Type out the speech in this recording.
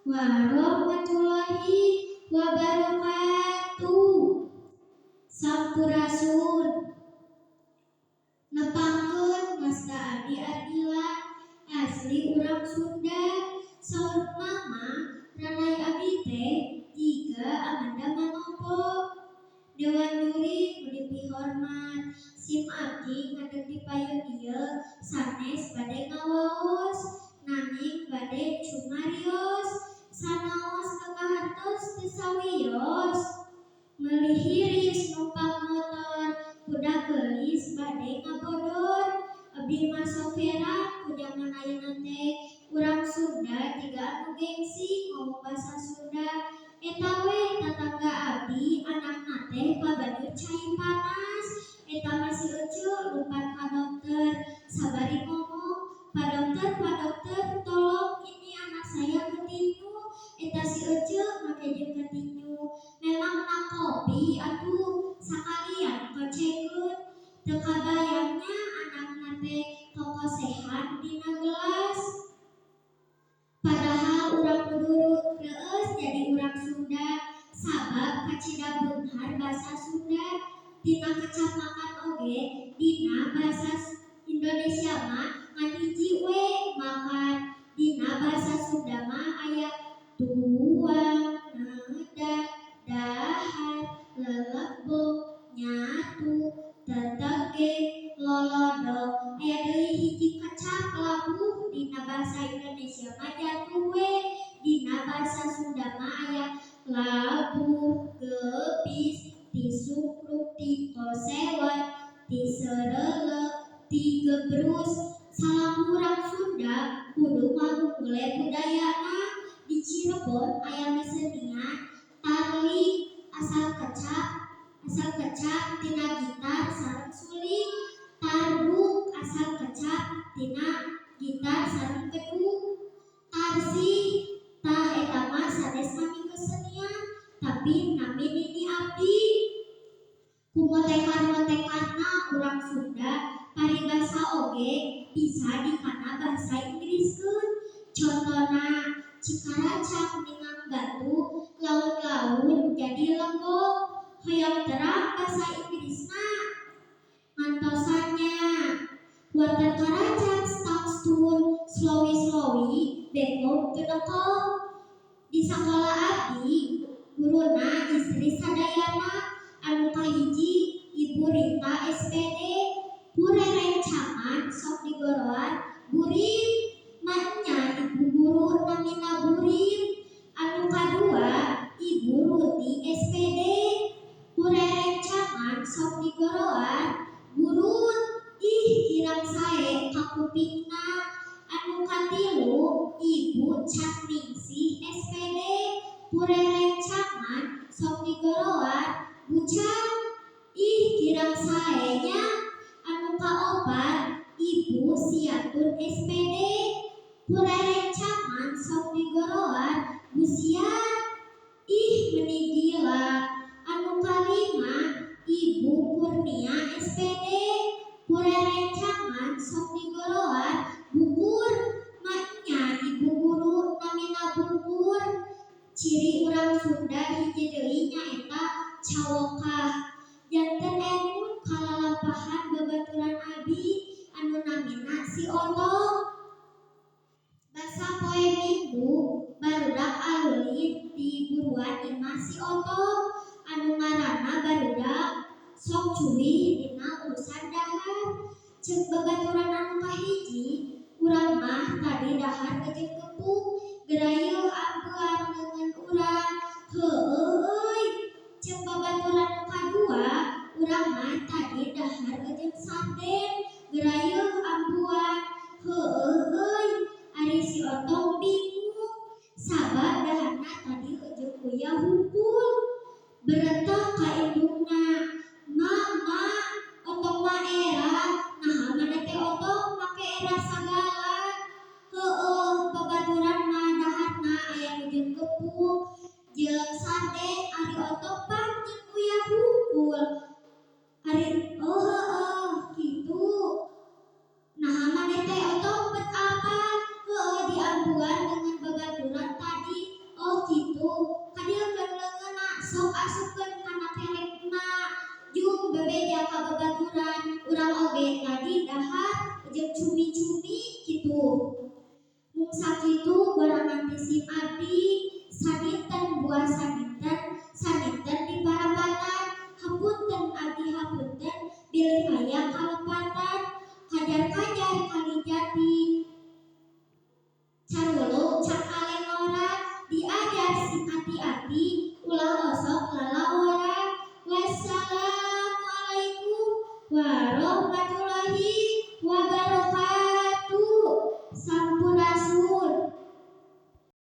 Warahmatullahi wabarakatuh. Sampurasun. Nepangkeun wasta abdi Ardila, asli urang Sunda. Saur mama ranai abdi teh jiga Amanda Manopo. Dewan juri nu dipihormat, sim abdi ngadeg di payun ieu sanes bade ngawaos, nanging bade cumarios sanaos kakahartos teu sawios. Meuli hiris numpak motor, budak geulis bade ngabodor. Abdi mah sok heran ku jaman ayeuna teh, urang Sunda jiga anu gengsi ngomong basa Sunda. Eta we tatangga abdi anakna teh kabanjur cai panas. Eta mah si ece lumpat ka dokter sabari ngomong, "Pak Dokter, Pak Dokter, tolong, ini anak saya ketinju." Eta si ece make jeung ketinju. Memangna kopi atuh sakalian kocekeun. Teu kabayang nya anakna teh kokosehan dina gelas. Padahal urang kudu reueus jadi urang Sunda, sabab kacida beunghar basa Sunda. Tina kecap makan oge, dina basa Indonesia mah ngan hiji we, makan. Dina basa Sunda mah aya tuang, neda, dahar, lelebong, nyatu, tetegek, lolodok. Aya deui hiji kecap labuh, dina basa Indonesia mah jatuh we. Dina basa Sunda mah aya labuh, gebis, tisungkruk, tikosewad, tiseureuleuk, tigebrus. Salaku urang Sunda kudu ngagungule budayana. Di Cirebon aya kesenian tarling, asal kecap tina gitar sareng suling. Tarbuk asal kecap tina gitar sareng bedug. Tarsih tah eta mah sanes nami kesenian, tapi nami nini abdi. Ku motekar-motekarna urang Sunda, paribasa oge bisa dikana basa Inggriskeun. Contona, cikaracak ningang batu, laun-laun jadi legok. Hoyong terang basa Inggrisna? Ngantosan nya. Water karacak stuck stone slowly slowly back home to the call. Di sakola abdi guruna istri sadayana. Anu kahiji Ibu Rita S.Pd, ku rerencangan sok digoroan Burim. Maenya ibu guru namina Burim. Anu kadua Ibu Ruti S.Pd, ku rerencangan sok digoroan Burut. Ih, kirang sae kakupingna. Anu katilu Ibu Catningsih S.Pd, ku rerencangan sok digoroan Bucat. Ih, kirang sae nya. Anu kaopat Ibu Siatun S.Pd, ku rerencangan sok digoroan Busiat. Ih, meuni gila. Anu kalima Ibu Kurnia S.Pd, ku rerencangan sok digoroan Bukur. Maenya ibu guru namina Bukur. Ciri urang Sunda hiji deui nyaeta cawokah. Janten emut kalalampahan babaturan abi anu namina si Otong. Basa poe Minggu barudak alulin di buruan imah si Otong. Anu ngaranna barudak sok cuwih dina urusan dahar. Ceuk babaturan anu kahiji, "Urang mah tadi dahar jeung gepuk, gerayeuh ampean leungeun urang." "Heueuh euy." Ceuk babaturan nu kadua, "Urang mah tadi dahar jeung sarden, gerayeuh ampean." "Heueuh euy." Ari si Otong bingung sabab daharna tadi jeung uyah hungkul. Berentak ka indungna, "Ma, Ma, Otong mah era." "Naha maneh teh Otong make era sagala?" "Heueuh, babaturan mah daharna aya nu jeung gepuk jeung sarden, ari Otong pan jeung uyah hungkul." "Ari oh heueuh kitu. Naha maneh teh Otong bet apal?" "Heueuh, diambuan."